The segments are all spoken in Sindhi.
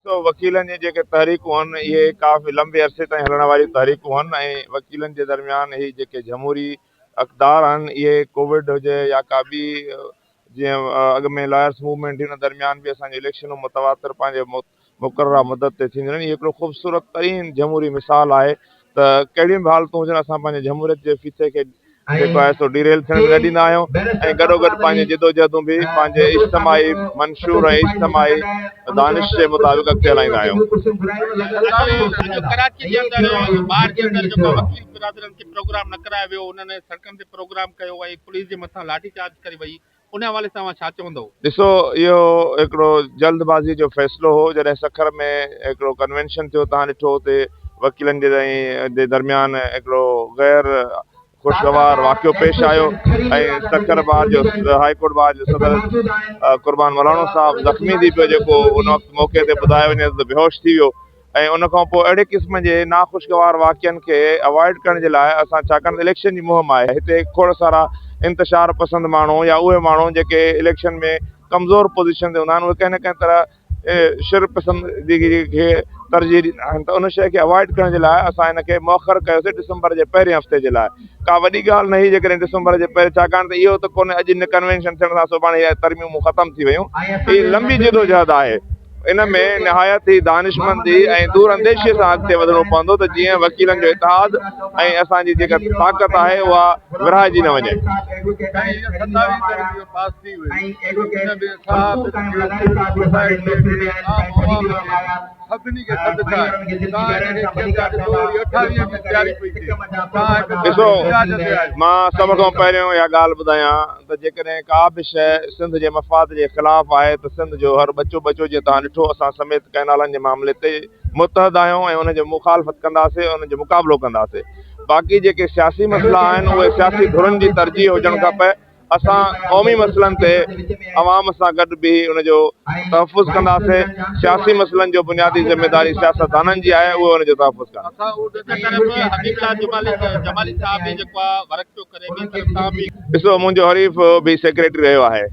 ڏسو وڪيلن جون جيڪي تحريڪون آهن اهي ڪافي لمبي عرصي تائين هلڻ واريون تحريڪون آهن ۽ وڪيلن جي درميان هي جيڪي جمهوري اقدار آهن اهي ڪووڊ هجي يا ڪا ٻي جيئن اڳ ۾ لائرس موومينٽ هئي ان درميان به اسان جون اليڪشنون متواتر پنهنجي مقرره مدت تي ٿينديون رهيون. هي هڪڙو خوبصورت ترين جمهوري مثال آهي ته ڪهڙيون به حالتون هجن اسان پنهنجي جمهوريت جي ڦيٿي کي جيڪو آهي سو ڊيريل ٿيڻ به نه ڏيندا آهيون ۽ گڏوگڏ پنهنجي جدوجهدون به پنهنجي اجتماعي منشور ۽ اجتماعي دانش جي مطابق اڳتي هلائيندا آهيون. اڄ ڪراچي جي اندر بار جي اندر جيڪو وڪيل برادرن کي پروگرام نه ڪرايو ويو انهن سڙڪن تي پروگرام ڪيو ۽ پوليس جي مٿان لاٺي چارج ڪري وئي ان حوالي سان اوهان ڇا چوندؤ؟ ڏسو اهو هڪڙو جلد بازي جو فيصلو هو جڏهن سکر ۾ هڪڙو ڪنوينشن ٿيو تهان ڏٺو اتي وڪيلن جي جي درميان هڪڙو غير خوشگوار واقعو پيش آيو ۽ سکر بار جو هائي ڪورٽ بار جو صدر قربان ملاڻو صاحب زخمي ٿي پيو جيڪو ان وقت موقعي تي ٻڌايو وڃي ته بيهوش ٿي ويو ۽ ان کان پوء اهڙي قسم جي ناخوشگوار واقعن کي اوائڊ ڪرڻ جي لاء اسان ڇاڪاڻ ته اليڪشن جي مهم آهي هتي کوڙ سارا انتشار پسند ماڻهو يا اهي ماڻهو جيڪي اليڪشن ۾ ڪمزور پوزيشن تي هوندا آهن اهي ڪنهن نه ڪنهن طرح شر پسندي کي ترجيح ڏيندا آهن ته ان شيء کي اوائڊ ڪرڻ جي لاء اسان ان کي مؤخر ڪيوسي ڊسمبر جي پهرين هفتي جي لاء ڪا وڏي ڳالهه نه هئي جيڪڏهن ڊسمبر جي پهرين ڇاڪاڻ ته اهو ته ڪونهي اڄ هن ڪنوينشن ٿيڻ سان سڀاڻي اهي ترميمون ختم ٿي ويون هي لمبي جدوجهد آهي ان ۾ نهايت ئي دانشمندي ۽ دور انديشيء سان اڳتي وڌڻو پوندو ته جيئن وڪيلن جو اتحاد ۽ اسان جي جيڪا طاقت آهي اها ورهائجي نه وڃي. ڏسو مان سڀ کان پهريون اها ڳالهه ٻڌايان ته جيڪڏهن ڪا به شيء سنڌ جي مفاد جي خلاف آهي ته سنڌ جو هر ٻچو ٻچو جيئن توهان ڏٺو اسان سميت ڪئنالن جي معاملي تي متحد آهيون ۽ ان جي مخالفت ڪنداسين ۽ ان جو مقابلو ڪنداسين باقي جيڪي سياسي مسئلا آهن اهي سياسي ڌرين جي ترجيح هجڻ کپي اسان قومي مسئلن تي عوام سان گڏ بيهي ان جو تحفظ ڪنداسين سياسي مسئلن جو بنيادي ذميواري سياستدانن جي آهي اهي ان جو تحفظ ڪن. ڏسو منهنجو حريف به سيڪريٽري رهيو آهي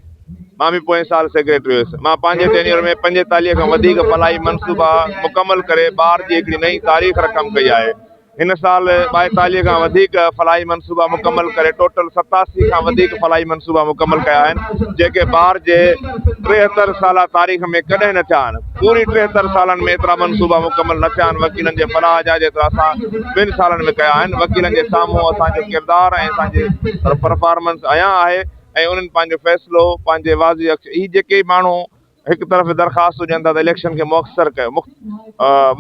مان به پوئين سال سيڪريٽري هيس مان پنهنجي ٽينيور ۾ 45 کان وڌيڪ فلاحي منصوبا مڪمل ڪري بار جي هڪڙي نئين تاريخ رقم ڪئي آهي هن سال 42 کان وڌيڪ فلاحي منصوبا مڪمل ڪري ٽوٽل 87 کان وڌيڪ فلاحي منصوبا مڪمل ڪيا آهن جيڪي بار جي 73 سالا تاريخ ۾ ڪڏهن نه ٿيا آهن پوري 73 سالن ۾ ايترا منصوبا مڪمل نه ٿيا آهن وڪيلن جي فلاح جا جيترا اسان ٻن سالن ۾ ڪيا آهن وڪيلن جي سامهون اسان جو ڪردار ۽ اسان جي پرفارمنس عيان آهي ۽ انهن پنهنجو فيصلو پنهنجي واضح هي جيڪي ماڻهو هڪ طرف درخواستون ڏين ٿا ته اليڪشن کي مؤخر ڪيو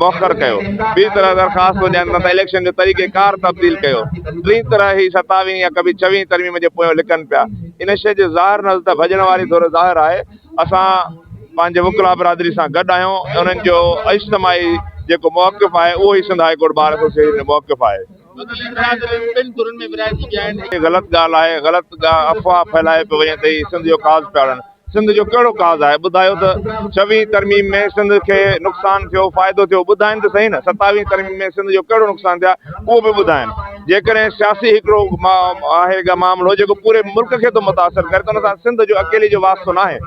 مؤخر ڪيو ٻي طرف درخواستون ڏين ٿا ته اليڪشن جو طريقه ڪار تبديل ڪيو ٽين طرح هي ستاويهين يا ڪڀي ڇويهين ترميم جي پويان لڪن پيا ان شيء جو ظاهر نظر ته ڀڄڻ واري ڌر ظاهر آهي اسان پنهنجي وڪلا برادري سان گڏ آهيون انهن جو اجتماعي جيڪو موقف آهي اهو ئي Sindh high court bar association جو موقف آهي. غلط ڳالهه آهي غلط افواهه ڦهلايو پيو وڃي ته هي سنڌ جو ڪاز پيا اڙن سنڌ جو ڪهڙو ڪاز آهي ٻڌايو ته ڇويهين ترميم ۾ سنڌ کي نقصان ٿيو فائدو ٿيو ٻڌائين ته صحيح نه ستاويهين ترميم ۾ سنڌ جو ڪهڙو نقصان ٿيا اهو به ٻڌائين جيڪڏهن سياسي هڪڙو آهي معاملو جيڪو پوري ملڪ کي ٿو متاثر ڪري ته ان سان سنڌ جو اڪيلي جو واسطو ناهي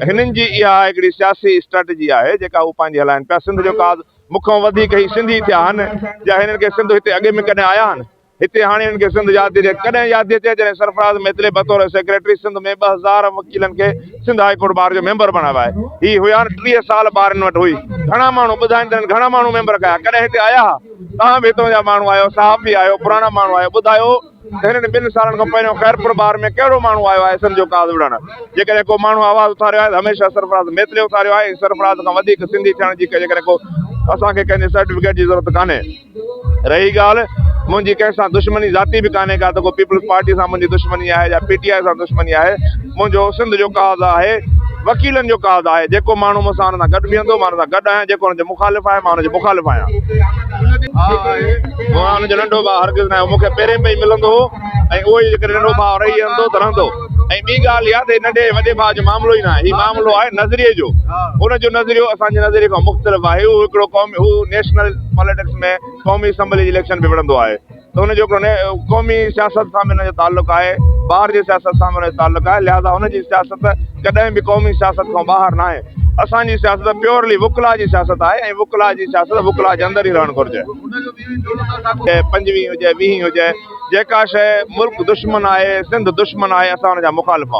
هنن جي اها هڪڙي سياسي اسٽريٽجي آهي جيڪا هو پنهنجي هلائين پيا سنڌ جو ڪاز مون کان وڌيڪ هي سنڌي ٿيا آهن جا هنن کي سنڌ هتي اڳ ۾ ڪڏهن آيا آهن هتي هاڻي هنن کي سنڌ ياد ٿي اچي. ڪڏهن ياد ٿي اچي جڏهن سرفراز ميتلي بطور سيڪريٽري سنڌ ۾ 2000 وڪيلن کي سنڌ هاء ڪورٽ بار جو ميمبر بڻايو آهي. هي هيا نه 30 سال بارن وٽ هئي. گهڻا ماڻهو ٻڌائين ته هنن گهڻا ماڻهو ميمبر ڪيا. ڪڏهن هتي آيا ها؟ توهان به هتان جا ماڻهو آهيو، صحافي آهيو، پراڻا ماڻهو آهيو، ٻڌايو ته هنن ٻن سالن کان پهريون خيرپور بار ۾ ڪهڙو ماڻهو آيو آهي سنڌ جو ڪاز وڙهڻ؟ جيڪڏهن ڪو ماڻهو آواز اٿاريو آهي ته هميشه سرفراز ميتلي اٿاريو آهي ۽ سرفراز کان وڌيڪ سنڌي ٿيڻ جي جيڪڏهن ڪو اسان کي ڪنهن جي سرٽيفڪيٽ جي ضرورت ڪانهي. رهي ڳالهه منهنجي ڪنهن سان دشمني ذاتي به ڪانهي ڪا ته ڪو پيپلز پارٽي سان منهنجي دشمني آهي يا پي ٽي آء سان دشمني آهي منهنجو سنڌ جو ڪاز آهي وڪيلن جو ڪاز آهي جيڪو ماڻهو مون سان ان سان گڏ بيهندو مان ان سان گڏ آهيان جيڪو ان جو مخالف آهي مان ان جو مخالف آهيان مان ان جو ننڍو ڀاء هرگز نه آهيان مون کي پهرين پئي ملندو هو ۽ اهو ئي جيڪڏهن ننڍو ڀاء رهي ويندو ته رهندو ۽ ٻي ڳالهه اها ته هي ننڍي ۽ وڏي ڀاء جو معاملو ئي نه آهي هي معاملو آهي نظريي جو ان جو نظريو اسان جي نظريي کان مختلف آهي هو هڪڙو قومي هو نيشنل پاليٽڪس ۾ قومي اسيمبلي جي اليڪشن به وڙهندو آهي ته ان جو هڪڙو قومي سياست سان به ان جو تعلق آهي ٻاهر جي سياست سان به ان جو تعلق آهي لهٰذا ان جي سياست ڪڏهن به قومي سياست کان ٻاهر ناهي اسان جي سياست پيورلي وڪلا جي سياست آهي ۽ وڪلا جي سياست وڪلا جي اندر ئي رهڻ گهرجي. پنجويهه هجي ويهين هجي جيڪا شيء ملڪ دشمن آهي سنڌ دشمن آهي اسان ان جا مخالف آهيون.